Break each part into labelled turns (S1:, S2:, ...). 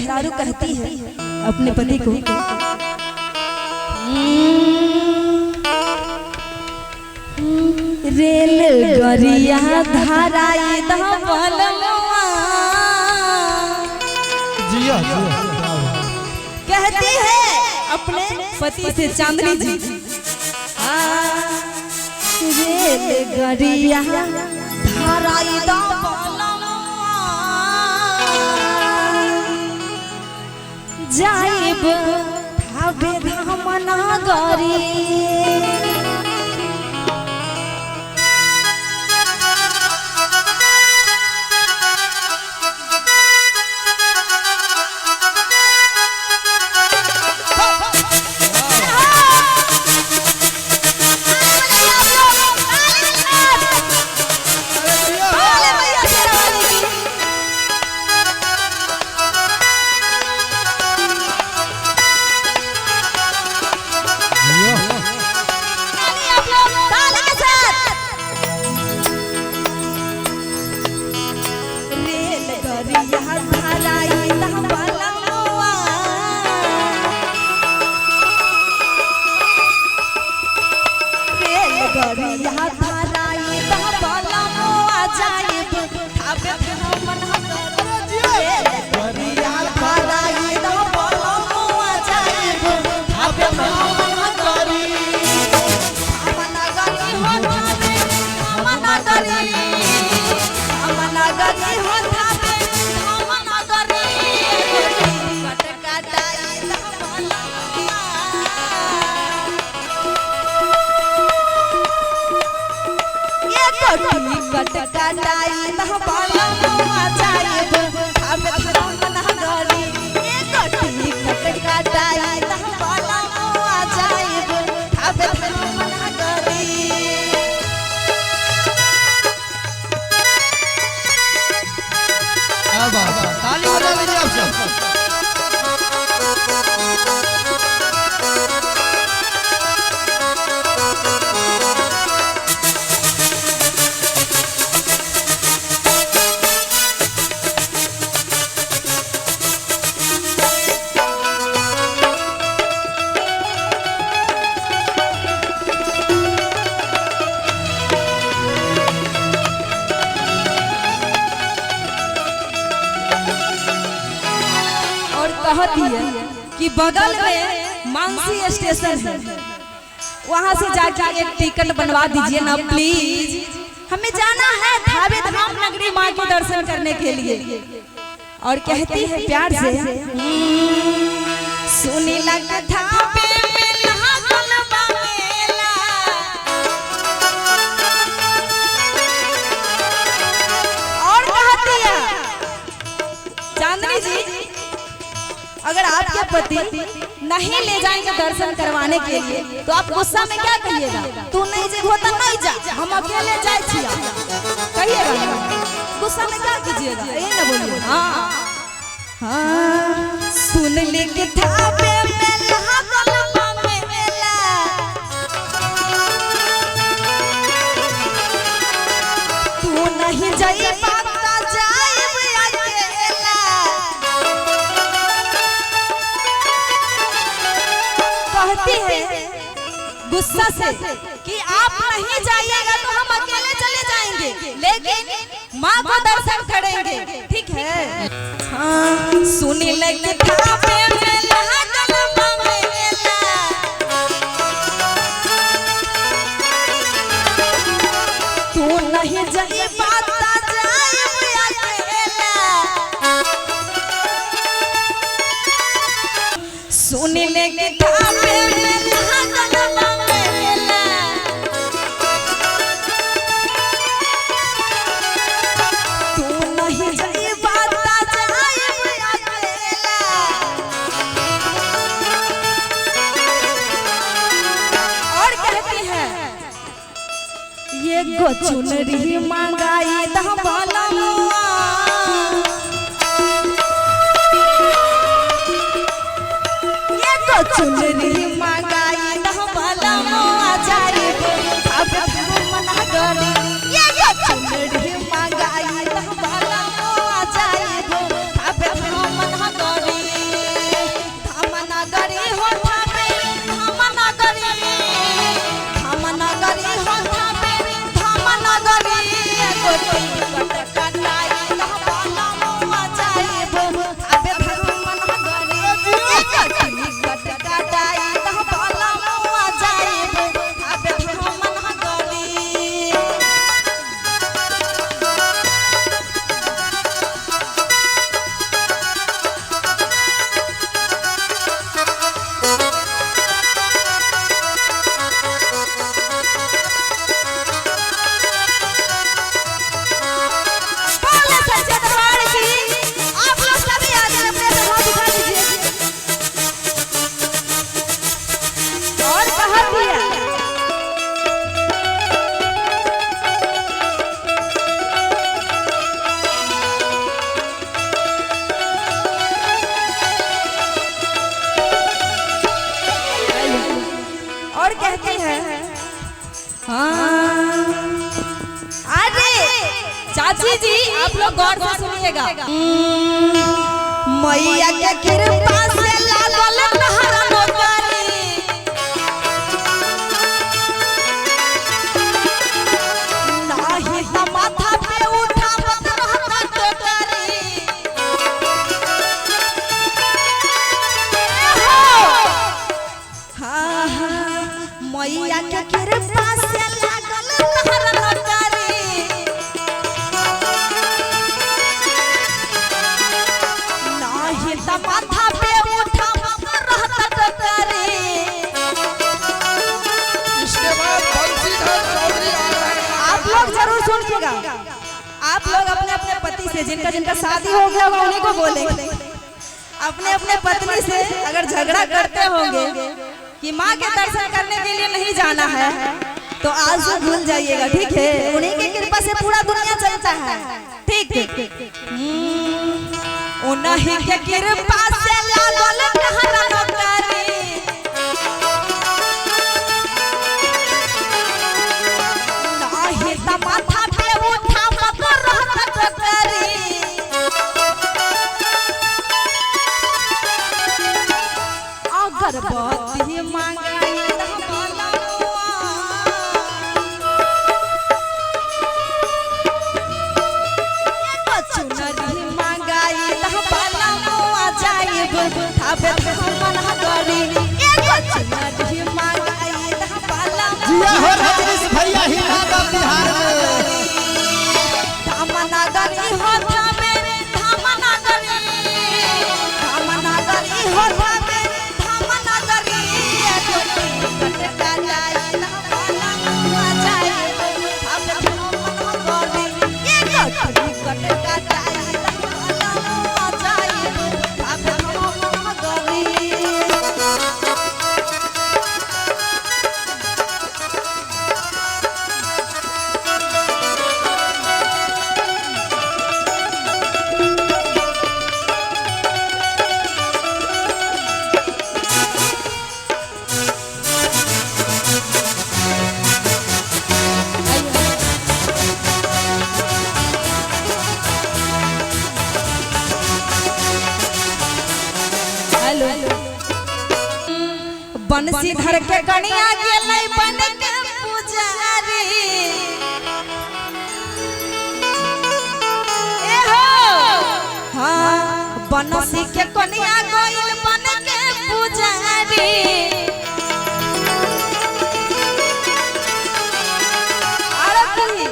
S1: मेहरारू कहती है अपने पति को, रेल गरिया धाराई दबलवा।
S2: जिया जिया।
S1: कहती है अपने पति से चांदनी जी, रेल गरिया धाराई दबलवा जाइब थावे धाम नगरी।
S2: ताली बजा लीजिए आप सब।
S1: कहती है कि बगल में मानसी स्टेशन है, वहां से जाके एक टिकट बनवा दीजिए ना प्लीज, हमें जाना है थावे धाम नगरी माँ के दर्शन करने के लिए। और कहती है प्यार से, सुनी लग थावे में लागल बा मेला। और कहती है चांदनी जी, अगर आपके पति नहीं ले जाएंगे दर्शन करवाने के लिए तो आप गुस्सा में क्या कहिएगा? तू नहीं जे होता नहीं जा, हम अकेले जाए छिया, कहिएगा? गुस्सा में क्या कीजिएगा? ये ना बोलिए। हाँ हाँ, सुन ले के थावे में लागल बा मेला, तू नहीं जाई पाता जाइब अकेला। कहती है गुस्सा से कि आप नहीं जाइएगा तो हम अकेले चले जाएंगे, लेकिन माँ को दर्शन करेंगे, ठीक है? हाँ, सुनी लग थावे में लागल बा मेला, तू नहीं जाई पाता जाइब अकेला। सुनी लग थावे में लागल बा मेला, तू नहीं जाई पाता जाइब अकेला। और कहती है ये गो चुनरी मंगाई दबलवा, चुनरी मंगाई दबलवा जाइब थावे धाम नगरी। ये चुनरी मंगाई दबलवा जाइब थावे धाम नगरी। चाची जी आप लोग गौर से सुनिएगा। मैया के कृपा से लागल तहरा नौकरी, नाही त माथा पे उठावत रहता टोकरी। हाँ हाँ, मैया के कृपा से लागल तहरा नौकरी, नाही त माथा पे उठावत रहता टोकरी।
S2: इसके बाद बंसीधर चौधरी आ रहे हैं।
S1: आप लोग जरूर सुनिएगा। आप लोग अपने अपने पति से, जिनका जिनका शादी हो गया होगा उन्हीं को बोलेंगे, अपने अपने पत्नी से अगर झगड़ा करते होंगे कि माँ के दर्शन करने के लिए नहीं जाना है, तो आज से भूल जाइएगा, ठीक है? उन्हीं की कृपा से पूरा दुनिया चलता है, ठीक ठीक। उन्हीं के कृपा से लागल तहरा नौकरी, नाही त माथा पे उठावत रहता टोकरी। अगरबत्ती मंगाई त बलमुआ, एगो चुनरी मंगाई त बलमुआ जाइब थापे धामन गरी। एगो चुनरी मंगाई त बलमुआ
S2: जिया हो रजनीश भैया हिला दा बिहार में।
S1: धामनागरी हो थामे धामनागरी, धामनागरी हो थामे धामनागरी। एगो टिकट कटाई बलमुआ जाइब थापे धामन गरी। एगो टिकट कटाई बलमुआ जाइब थापे धामन गरी। हेलो। बंसी धर के कनिया गेलै बन के पुजारी। ए हो, हाँ, बनसी के कनिया गइल बन के पुजारी। अरे की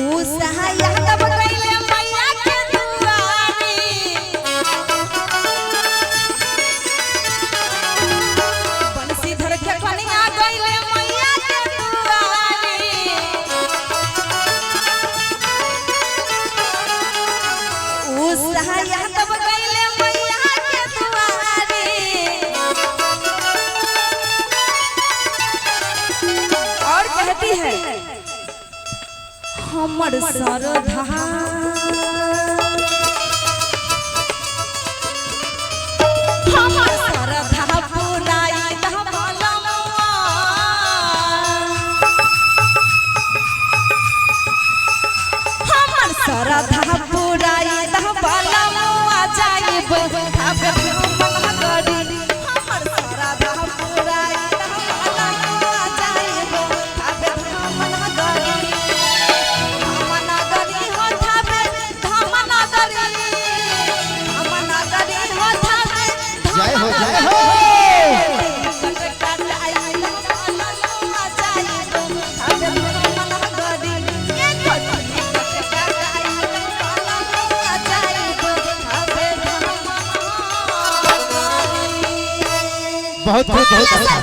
S1: ऊ सहाया तब गइले मैया के दुआरी। बंसी धर के कनिया गइले मैया के दुआरी। ऊ सहाया तब गइले मैया के दुआरी। और कहती है हमर सरधा हमर सरधा पुराई द बलमुआ, हमर सरधा पुराई द बलमुआ जाइब थापे धामन गरी। हमर सरधा पुराई द बलमुआ जाइब थापे धामन गरी। धामनागरी हो थापे धामनागरी, धामनागरी हो थापे
S2: जय हो, जय हो। बहुत बहुत बहुत अच्छा।